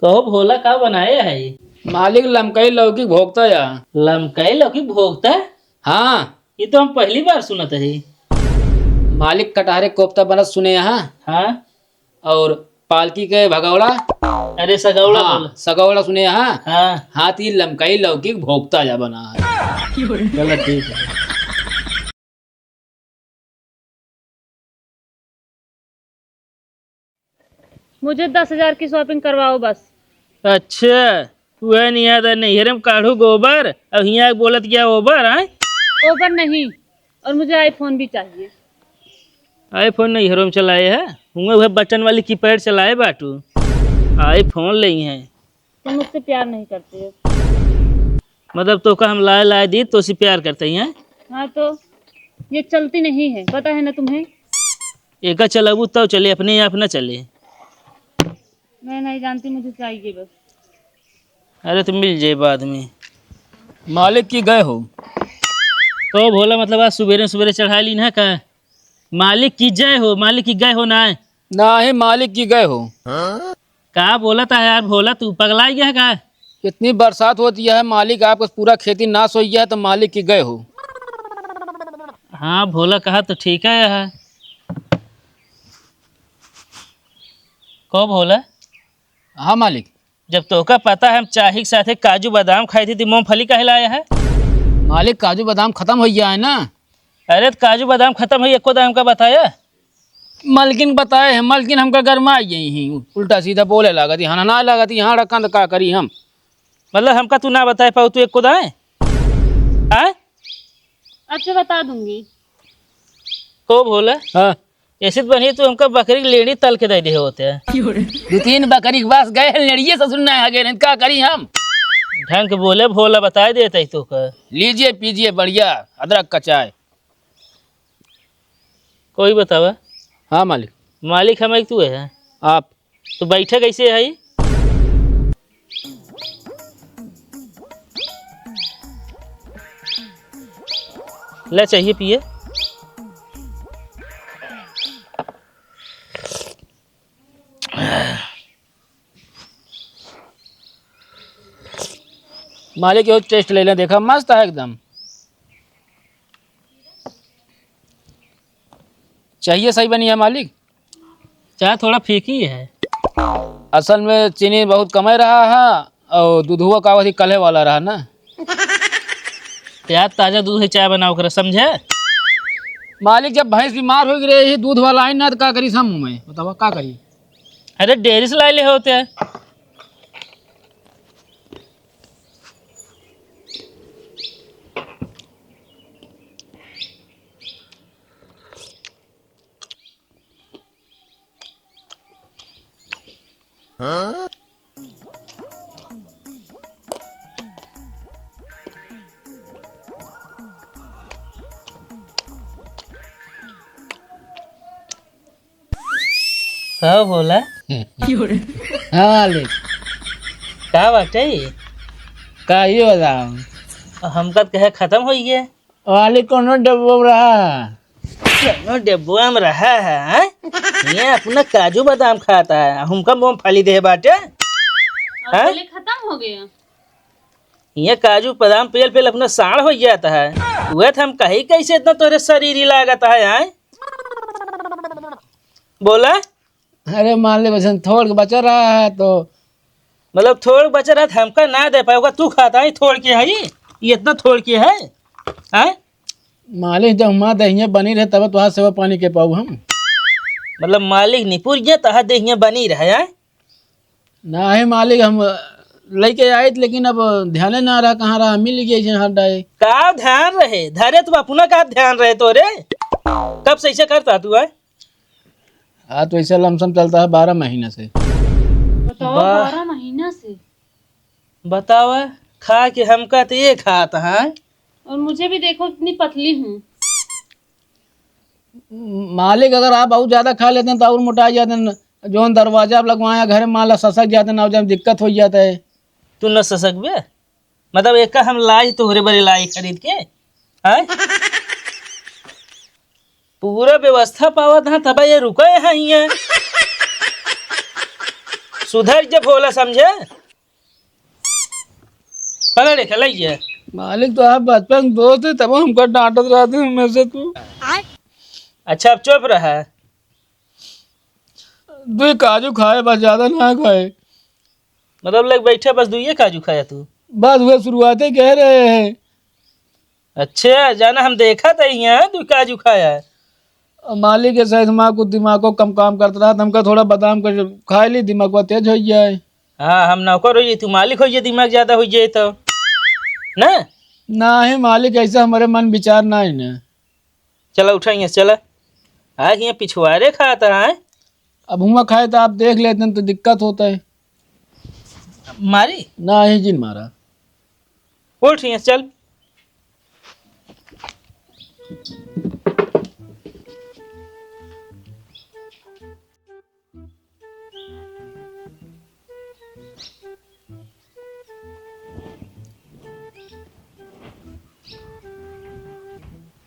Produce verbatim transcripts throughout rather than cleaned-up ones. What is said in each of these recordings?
कहो भोला, का बनाए है? मालिक, लमकई लौकी भोगता या। लमकई लौकी भोगता? हाँ। ये तो हम पहली बार सुनत है। मालिक, कटहरे कोफ्ता बनत सुने यहाँ। हाँ। और पालकी के भगौड़ा। अरे, सगौड़ा हाँ, बोल। सगौड़ा सुने यहाँ। हाँ। हाँ, तो ये लमकई लौकी भोगता या बना है। चलो, ठीक है। मुझे दस हजार की shopping करवाओ बस। अच्छा, तू है नहीं याद है, नैहरे में काढ़ू गोबर, अब हियाँ बोलत क्या ओबर, आय? ओबर नहीं, और मुझे iPhone भी चाहिए। iPhone नैहरों में चलाए है, हुए वह बटन वाली keypad चलाए बाटू, iPhone ले हैं। तुम मुझसे प्यार नहीं करते हो। मतलब तोका हम लाए लाए दी तो उसे प्यार करते ही हैं? हाँ तो, ये चलती नहीं है, पता है ना तुम्हें? एका चलाबू तब चले, अपने आप ना चले। मैं नहीं जानती, मुझे चाहिए बस। अरे तो मिल जाए बाद में। मालिक की गए हो? तो भोला, मतलब आज सुबेरे सुबेरे चढ़ा ली ना का? मालिक की जय हो, मालिक की गए हो ना? नाही, मालिक की गए हो। का बोलत है यार भोला, तू पगला गया है का? इतनी बरसात होती है मालिक, आपका पूरा खेती नाश हो गया है, तो मालिक की गए हो। हाँ भोला, कहा तो ठीक है यार। को भोला? हाँ मालिक। जब तोका पता है हम चाही के साथे काजू बादाम खाई थी, तो मूंगफली काहे लाया है? मालिक, काजू बादाम खत्म हो गया है ना। अरे तो काजू बादाम खत्म हो, एको दाम का बताया? मलकिन बताए हैं, मलकिन हमका गरमाई गई ही, उल्टा सीधा बोले लागत ही, हनहनाए लागत ही, हाँ रखन तो का करी हम। मतलब हमका तू ना बताए पाऊ तू एको दाए? आए? अच्छा, बता दूंगी। को भोला? हाँ। ऐसे तो बनी तू हमका बकरी की लेड़ी तल के दे दे होते हैं। दो तीन बकरी के पास गए हैं, लेड़िए ससुर ना आ गए, नहीं तो का करी हम? ढंग के बोले भोला, बताए देते ही तोका। लीजिए पीजिए बढ़िया अदरक का चाय। कोई बतावा। हाँ मालिक। मालिक हम एक तू है। आप। तो बैठे कैसे है? ले चाहिए पिए। मालिक, यो taste ले लें, देखा, मस्त है एकदम। चाहिए सही बनी है मालिक? चाय थोड़ा फीकी है। असल में चीनी बहुत कम रहा है और दूधुआ का वही कले वाला रहा ना। यार, ताजा दूध है, चाय बनाओ कर, समझे? मालिक, जब भैंस बीमार हो गई रही, दूध वाला आई ना, तो का करी हम मुँह में, बतावा, का करी? अरे, डेयरी से ला ले होते हैं। का बोला? हाँ मालिक। का बाटे? का ये बताओ? हमका तो कहे खत्म होई गए। वाली कोनो डब्बो में रहा है? कोनो डब्बो में रहा है, हैं? ये अपना काजू बादाम खाता है, हमका मूंगफली दे बाटे। और हैं? पहले खत्म हो गया। ये काजू बादाम पेल पेल अपना साढ़ हो जाता है। वह तो हम कही कैसे इतना तोरे शरीर ही लागत है, हैं? बोला। अरे मान ले, वैसे थोड़ के बचा रहा है तो। मतलब थोड़ बचा रहा तो हमका ना दे पाएगा, तू खाता है थोड़ के है, ये इतना थोड़ के है, हैं? मालिक, जब हमार देहिया बनी रहे तब तोहार सेवा पानी के पाऊ हम। मतलब मालिक निपुर गया तोहार देहिया बनी रहे, हैं? नाही मालिक, हम लेके आए थे, लेकिन अब ध्यान ना रहा कहाँ रहा, मिल गया इसे हर डाए। का ध्यान रहे? धरे तो अपना का ध्यान रहे तोरे? कब से ऐसे करता तू है? हाँ, तो ऐसा लमसम चलता है बारह महीना से। बताओ, बा- बारह महीना से? बतावा, खा के हमका तो ये खात है। और मुझे भी देखो, कितनी पतली हूँ। मालिक, अगर आप और ज्यादा खा लेते हैं तो और मोटा जाते हैं। जौन दरवाजा आप लगवाए हैं घर में, मान ला ससक जाते हैं ना, जब दिक्कत हो जाता है। तू न ससक बे, मतलब एक हम लाई तोहरे बड़े लाई खरीद के, हैं? पूरा व्यवस्था पावत है, तब ये रुके हैं हियां। सुधर जब होला समझे। पकड़ के लइए। मालिक, तो आप बचपन के दोस्त है, तब हमका डांटत रहते हमेशा तू। अच्छा, अब चुप रहा। दुई काजू खाए, बस ज्यादा ना खाए। मतलब, लग बैठे, बस दुइये काजू खाया तू? बस, वह शुरुआते कह रहे हैं। अच्छा, जाना हम देखा था यहाँ, दुई काजू खाया। अब मालिक के शायद माँ को दिमाग को कम काम करता रहा, तो हमका थोड़ा बादाम का खाए ली, दिमाग को तेज हो जाए। हाँ, हम नौकर होइए, तू मालिक होइए, दिमाग ज्यादा हो जाए तो। ना? ना है मालिक, ऐसा हमारे मन विचार ना है ना। चला उठा यहाँ से, चला। आ, यहाँ पिछवारे खाता है। अब हुआ खाए तो आप देख लेते हैं तो दिक्कत होता है। मारी? ना ही जिन मारा। उठ यहाँ से, चल।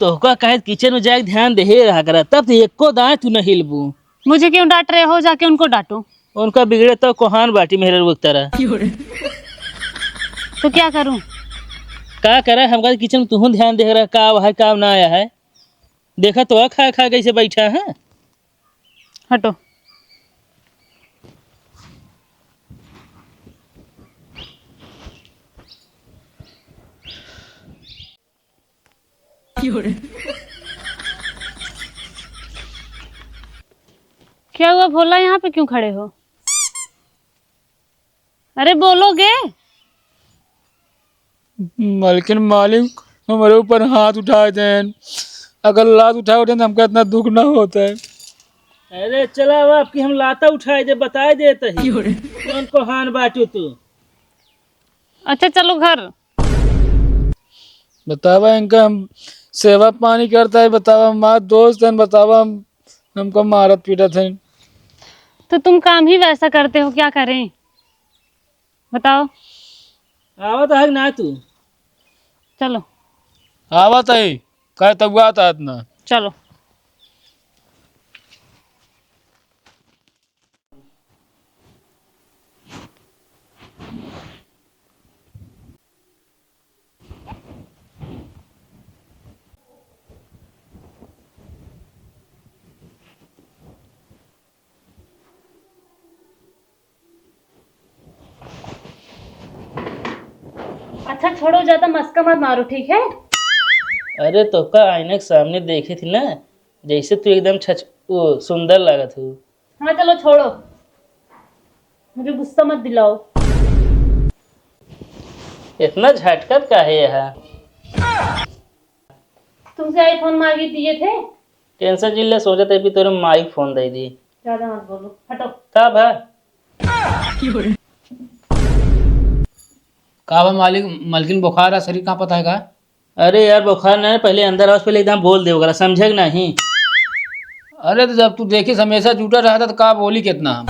तोहका कहे किचन में जाके ध्यान देहे रहा करा, तब तो एको दाएं तू न हिलबू। मुझे क्यों डांट रहे हो? जाके उनको डांटो। उनका बिगड़े तो कोहान बाटी मेहररुआ की तरह। तो क्या करूं? का करे? हमका किचन में तुहूं ध्यान देहे रहा, का आवा है, का ना आया है। देखा तो खा खा कैसे बैठा है। हटो। क्या हुआ भोला, यहाँ पे क्यों खड़े हो? अरे बोलोगे? मलकिन मालिक हमरे ऊपर हाथ उठाए देन, अगर लात उठाए देन तो हमका इतना दुख ना होता है। अरे चला अब आपकी हम लाता उठाए दे, बताए देते ही। कौन कोहान बाटू तू? अच्छा चलो घर। बतावा इनका हम सेवा पानी करता है, बतावा हमार दोस्त हैं, बतावा हम, हमको मारत पीटत हैं। तो तुम काम ही वैसा करते हो, क्या करें? बताओ। आवत है ना तू? चलो। आवत है, कहे तब आता इतना। चलो। अच्छा छोड़ो, ज्यादा मस्का मत मारो, ठीक है? अरे तोहका आईना के सामने देखी थी ना, जैसे तू एकदम छछ, वो सुंदर लागत हो। हाँ चलो छोड़ो, मुझे गुस्सा मत दिलाओ। इतना झटकत काहे है? तुमसे iPhone मांगी दिए थे। टेंशन जिन ले, सोचत है भी तोरे माई फोन दे दी। ज्यादा मत बोलो, हटो। का भा? का बा मालिक, मलकिन बुखार है, शरीर कांपत है का? अरे यार, बुखार ना है, पहले अंदर आओ, पहले एकदम बोल दे वगैरह, समझे कि नहीं? अरे तो जब तू देखिस हमेशा जुटा रहता तो का बोली कितना हम?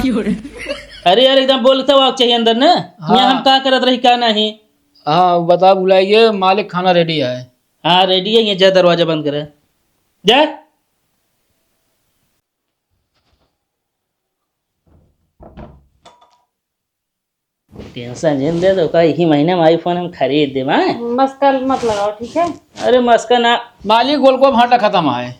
अरे यार, एकदम बोलता हुआ चाहिए अंदर ना। हाँ। यहाँ हम का करत रही, का नहीं? हाँ, बता बुलाइए, मालिक खाना ready है। हाँ, ready है, ये जा दरवाजा बंद करे। जा। टेंशन जिन ले, तो का इही महीना में iPhone हम खरीद देब, हाँ? मस्का मत लगाओ, ठीक है? अरे मस्का ना। मालिक, गोलको भाटा खत्म है।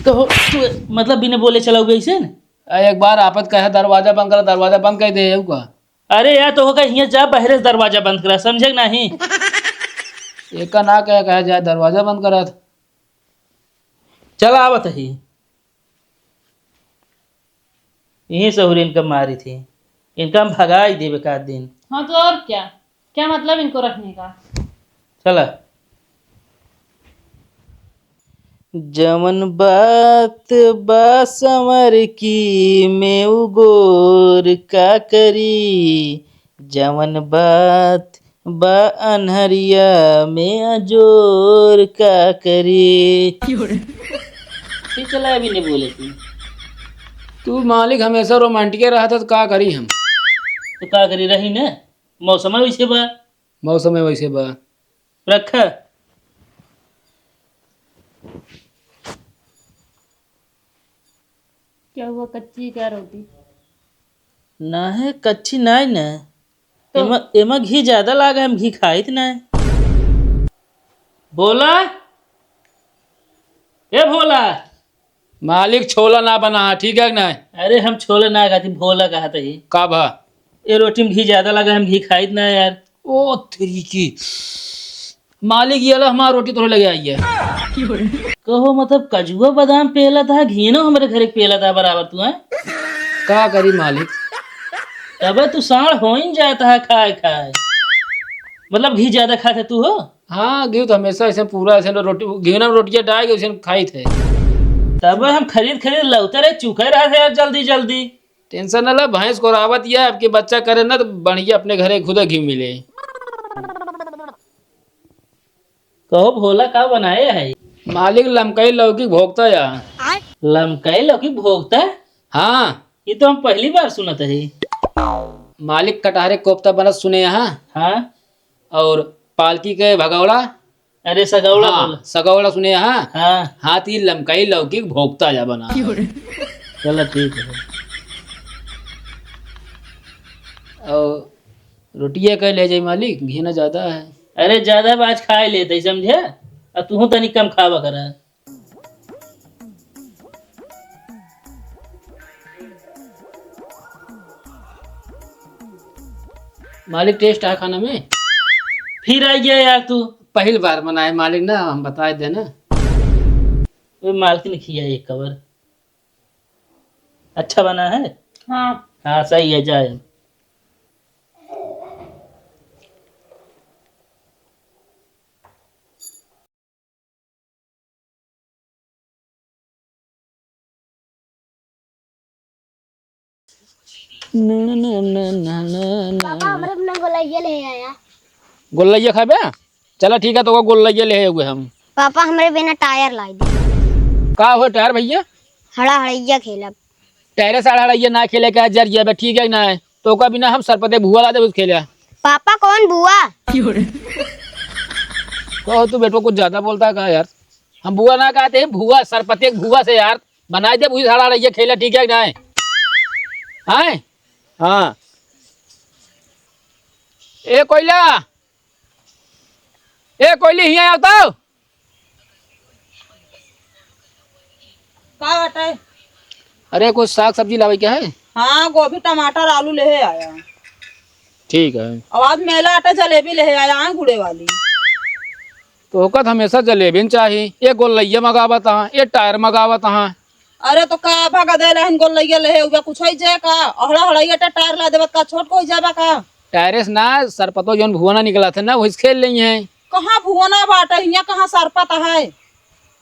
तो हो, तू मतलब बिना बोले चलाओगे ऐसे न? आ, एक बार आपत कहे दरवाजा बंद करा, दरवाजा बंद कर दे, यहू का? अरे यार, तो हो का हियाँ जा, बहरे से दरवाजा बंद करा, समझे कि नहीं? एका ना कहे, कहे जाए दरवाजा बंद करा। चला आवत ही। यही सहुरी इनका मारी थी, इनका हम भगाई देबे का दिन। हाँ, तो और क्या, क्या मतलब इनको रखने का? चला। जवन बात बा संवर की में उगोर का करी, जवन बात बा अन्हरिया में अजोर का करी। ठीक चला, अभी नहीं बोले तू। तू मालिक हमेशा romantic रहत है, तो का करी हम? तो का करी, रही ना, मौसम वैसे बा। मौसम वैसे बा। रखा। क्या हुआ, कच्ची क्या रोटी? ना है, कच्ची नाय ना। तो एमा, एमा घी ज्यादा लागा, हम घी खाइत नाय। भोला, ए भोला। मालिक, छोला ना बना है, ठीक है कि नाय? अरे, हम छोला ना खाती, भोला कहत ही। का भा? ए रोटी में घी ज्यादा लागा, हम घी खाइत नाय यार। ओ तेरी की। मालिक, ये ला हमार रोटी तोरे लगे आई है। कहो मतलब, कजुआ बादाम पेला था, घीनो हमरे घरे पेला था बराबर तू, हैं? का करी मालिक? तबे तू साँड़ होइन जाता है खाए खाए। मतलब घी ज्यादा खात है तू हो? हाँ, घी तो हमेशा ऐसे पूरा ऐसे रोटी, घी ना रोटिया डाल के ऐसे खाइत है। तबे हम खरीद खरीद लौते रहे, चुके रहे थे यार जल्दी जल्दी। Tension ना ला, भैंस को रावत या आपके बच्चा करे ना तो बढ़िया अपने घरे खुद घी मिले। कहो भोला, का बनाए है? मालिक, लमकई लौकी भोगता या। लमकई लौकी भोगता? हाँ। ये तो हम पहली बार सुनत है। मालिक, कटहरे कोफ्ता बनत सुने यहाँ। हाँ। और पालकी के भगौड़ा। अरे, सगौड़ा हाँ, बोल। सगौड़ा सुने यहाँ। हाँ। हाँ, तो ये लमकई लौकी भोगता या बना। चलो, ठीक है। और रोटिया कह ले जाई मालिक, घी ना ज्यादा है। अरे ज्यादा बा, आज खाए लेते, समझे? अब तू तनी कम खावा करा। मालिक, taste है खाना में? फिर आ गया यार तू। पहली बार बनाए मालिक ना, हम बताए देना। वो मालकिन खिया एक कवर। अच्छा बना है? हाँ। हाँ, सही है, जाए। पापा, हमरे बिना गोलैया ले आया। गोलैया खाबे? चला ठीक है, तो गोलैया ले आए हुए हम। पापा, हमरे बिना टायर लाई दे। का हो टायर भैया? हड़ा हड़ैया खेलब। टायरे से हड़ा हड़ैया ना खेले के, जर गया बे, ठीक है ना? तो ओका बिना हम सरपते भुआ ला देबे खेले। पापा, कौन भुआ? कहो तू बेटो, कुछ ज्यादा बोलता है का यार? हम भुआ ना कहते हैं, भुआ, सरपते के भुआ से यार। बनाए देबे उही साला रहिए खेले, ठीक है कि नाय? हैं? हाँ। ए कोयला, ए कोयली, हियाँ आओ तो। का बाटे? अरे, कुछ साग सब्जी लावे के है? हाँ, गोभी, टमाटर, आलू लेहे आया। ठीक है। अब आज मेला आटे, जलेबी लेहे आया, हाँ, गुड़े वाली। तो ओकत हमेशा जलेबी न चाही, ये गोलैया मगावत हाँ, ये टायर मगावत हाँ। अरे, तो का भगा दे रहन गोलैया लेहे हुआ, कुछ है जे का? अहड़ा हड़ैया टे टायर ला देवत का, छोट कोई जाबा का? टायरे से ना, सरपतो जौन भुवना निकला थे ना, वही से खेल लेई हैं। कहाँ भुवना बाटे, हियाँ कहाँ सरपत है?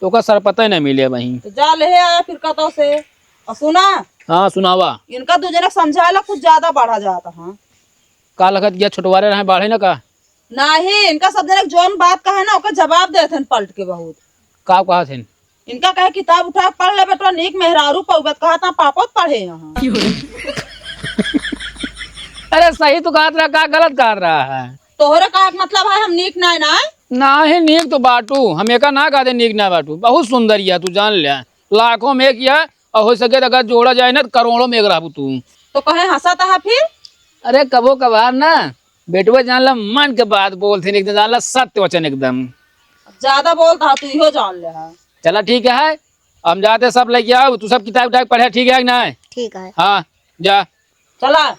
तो ओका सरपते न मिले वहीं। तो जा लेहे आया फिर कतौ से। और सुना? हाँ, सुनावा। इनका दू जने समझाए ला कुछ ज्यादा बढ़ा जाता है। का लगत गया, छोटवारे रहे, बाढ़े न का? नाही, इनका सब जने जौन बात कहे ना, ओकर जवाब देत हन पलट के बहुत। का कहत हन? इनका कहे, "किताब उठा के पढ़ ले बेटवा, नीक मेहरारू पउबत," कहत ना, पापो त पढ़े यहाँ। अरे सही तो कहत रहा, का गलत कहत रहा है? तोहरे कहे के मतलब है हम नीक नाय ना? नाही, नीक तो बाटू, हम एका ना कहते नीक ना बाटू, बहुत सुंदर या तू जान ले, लाखों में एक या, और हो सके तो अगर जोड़ा जाए ना तो करोड़ों में एक रहबू तू। तो कहे हंसत है फिर? अरे कबो कभार ना बेटवा जान ला मन के बात बोलते, एक दिन जान ला सत्य वचन एकदम। ज्यादा बोलता है तू, इहो जान ले है। चला ठीक है, हम जाते, सब लेके आओ, तू सब किताब उताब पढ़े, ठीक है कि ना? ठीक है। हाँ, जा। चला।